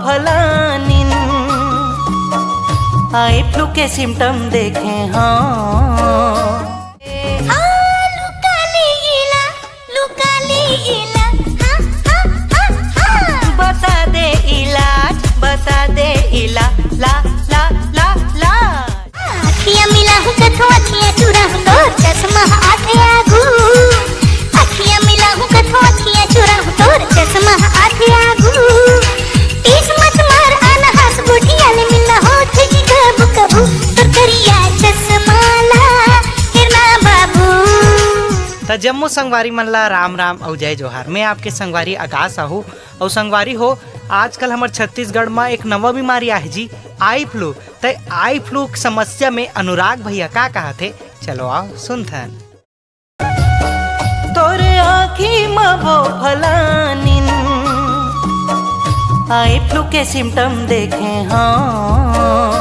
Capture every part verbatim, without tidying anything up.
फलानिन eye flu के symptom देखे हंव। हाँ, लुका ले इला, लुका ले इला, हाँ, हाँ, हाँ, हाँ। बता दे इलाज, बता दे इला, ला, ला, ला, ला। अखियाँ मिलाहूँ कथों अखियाँ चुराहूँ तोर चश्मा आथे आगू। अखियाँ मिलाहूँ कथों अखियाँ चुराहूँ तोर चश्मा आथे आगू। टीस मत मार अनहास गोठिया ले मिलना होथे जी कभू कभू तोर करिया चश्मा ला हेरना बाबू। त जम्मो संगवारी मन ला राम राम अउ जय जोहार। मैं आपके संगवारी आकाश आहू। अउ संगवारी हो, आजकल हमर छत्तीसगढ़ म एक नवा बीमारी आहे जी, आई फ्लू। त आई फ्लू के समस्या में अनुराग भैया का कहत हे, चलो आओ सुनथन। तोर आँखी म वो फलानिन आई फ्लू के सिम्टम देखे हंव।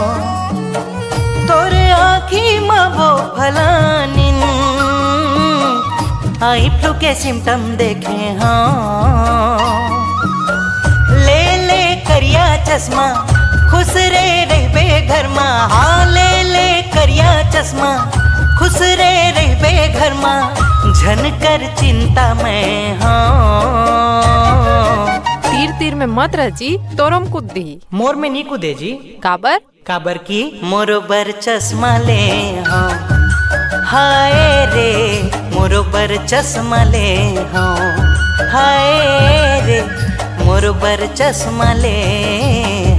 तोर आँखी म वो फलानिन आई फ्लू के सिम्टम देखे हंव। ले ले करिया चश्मा, खुश रे रहिबे घर मा। हाँ, ले ले करिया चश्मा, खुश रे रहिबे घर मा। झन कर चिंता मैं हंव। तीर तीर में मत रह जी, तोरो म कूद दिही। मोर में नी कूदे जी। काबर? काबर कि मोरो बर चश्मा ले हंव। हाय रे, मोरो बर चश्मा ले हंव। हाय रे, मोरो बर चश्मा ले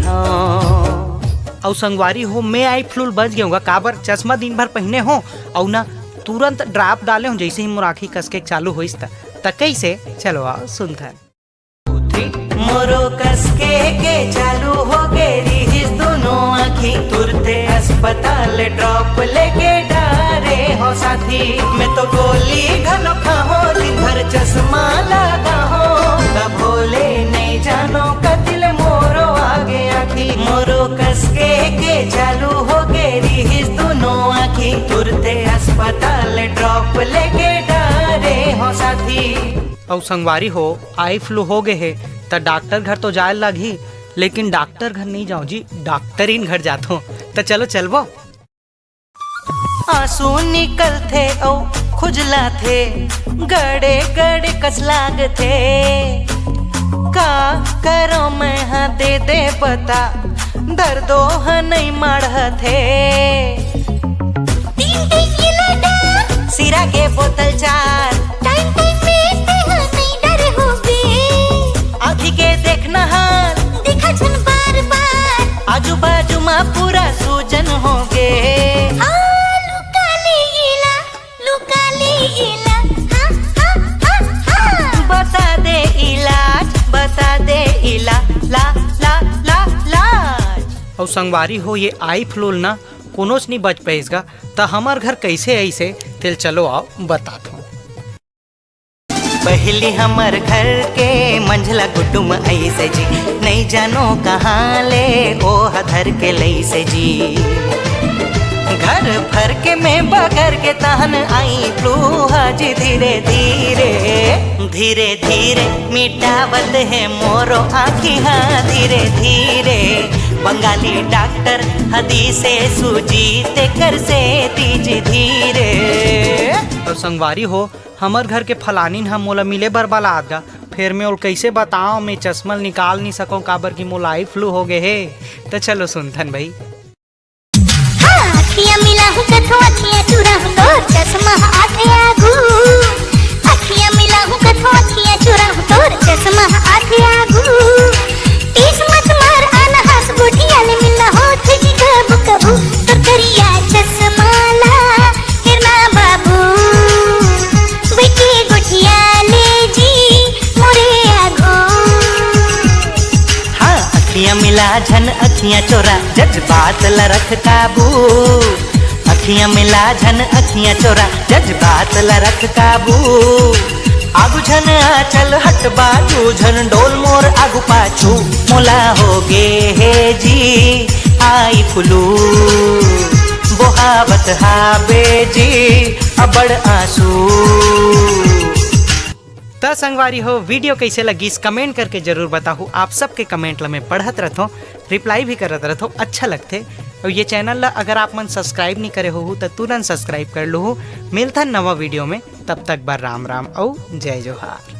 हंव। अउ संगवारी हो, मैं आई फ्लू ल बच गेंव गा, काबर चश्मा दिन भर पहिने हंव अउ ना तुरंत ड्रॉप डाले हंव, जइसे ही मोर आँखी कसके चालू होइस त। त कइसे? चलो आओ सुनथन। मोरो कसके के चालू होगे रिहिस दूनों आँखी, तुरते अस्पताल ड्रॉप लेके डारे हंव साथी। मैं तो गोली घलो खाहूँ दिन भर चश्मा लगाहूँ, तभो ले नइ जानों कति ले मोरो आगे आँखी। मोरो कसके के चालू होगे रिहिस दूनों आँखी, तुरते अस्पताल ड्रॉप लेके डारे हंव साथी। अउ संगवारी हो, आई फ्लू होगे हे, त डॉक्टर घर तो जाए ल लागही, लेकिन डॉक्टर घर नइ जांव जी, डॉक्टरिन घर जाथों। त चलो चलबो। आंसू निकलथे अउ खुजलाथे, गड़े गड़े कस लागथे। का करों मैं हा दे दे बता, दर्दो ह नइ माढ़थे। तीन टिंगी ले डर। सिरा के बोतल चार। टाइम टाइम में तेहा नइ डरे होबे। आँखी के देखना हाल। दिखा झन बार बार। आजू बाजू मा पूरा सूजन होगे। हाँ, लुका ले एला, लुका ले एला। हाँ, हाँ, हाँ, हाँ। बता दे इलाज, बता दे इला-, ला, ला, ला, लाज। अउ संगवारी हो, ये आई फ्लू ल ना कोनोच नी बच पाइस गा, त हमर घर कइसे अइसे तेल चलो आओ बताथों। पहिली हमर घर के मंझला कुटुम अइसे जी, नइ जानो कहाँ ले ओह धर के लइसे जी। घर भर के मैं बगर के तहन आई फ्लू हा जी धीरे धीरे, धीरे धीरे मिटावत हे मोरो आँखी हा धीरे धीरे। बंगाली डॉक्टर हदी से सूजी तेकर से तीज धीरे। अउ संगवारी हो, हमर घर के फलानिन ह मोला मिले बर बलात गा, फेर मैं ओला कइसे बताओं, मैं चश्मा ल निकाल नइ सकंव, काबर कि मोला आई फ्लू होगे हे। त चलो सुनथन भई। हाँ, अखियाँ मिलाहूँ कथों अखियाँ चुराहूँ तोर चश्मा ह आथे आगू। अखियाँ मिलाहूँ कथों अखियाँ चुराहूँ तोर चश्मा ह आथे आगू। टीस मत मार अनहास गोठिया ले मिलना होथे जी कभू कभू। तोर करिया चश्मा ला हेरना बाबू। बइठे गोठिया ले जी मोरे आगू। हाँ, अखियाँ मिला झन अखियाँ चोरा, जज्बात ला रख काबू। अखियाँ मिला झन अखियाँ चोरा, जज्बात ला रख काबू। आगू झन आ चल हट बाजू, झन डोल मोर आगू पाछू। मोला होगे हे जी आई फ्लू, बोहावत हाबे जी अबड़ आंसू। त त संगवारी हो, video कइसे लगिस, comment करके जरूर बताहू। आप सबके comment ल मैं पढ़त रथों, reply भी करत रथों, अच्छा लगथे। अउ ये channel ल अगर आप मन subscribe नहीं करे होहू, त तुरंत subscribe कर लूहू। मिलथन नवा video में, तब तक बर राम राम अउ जय जोहार।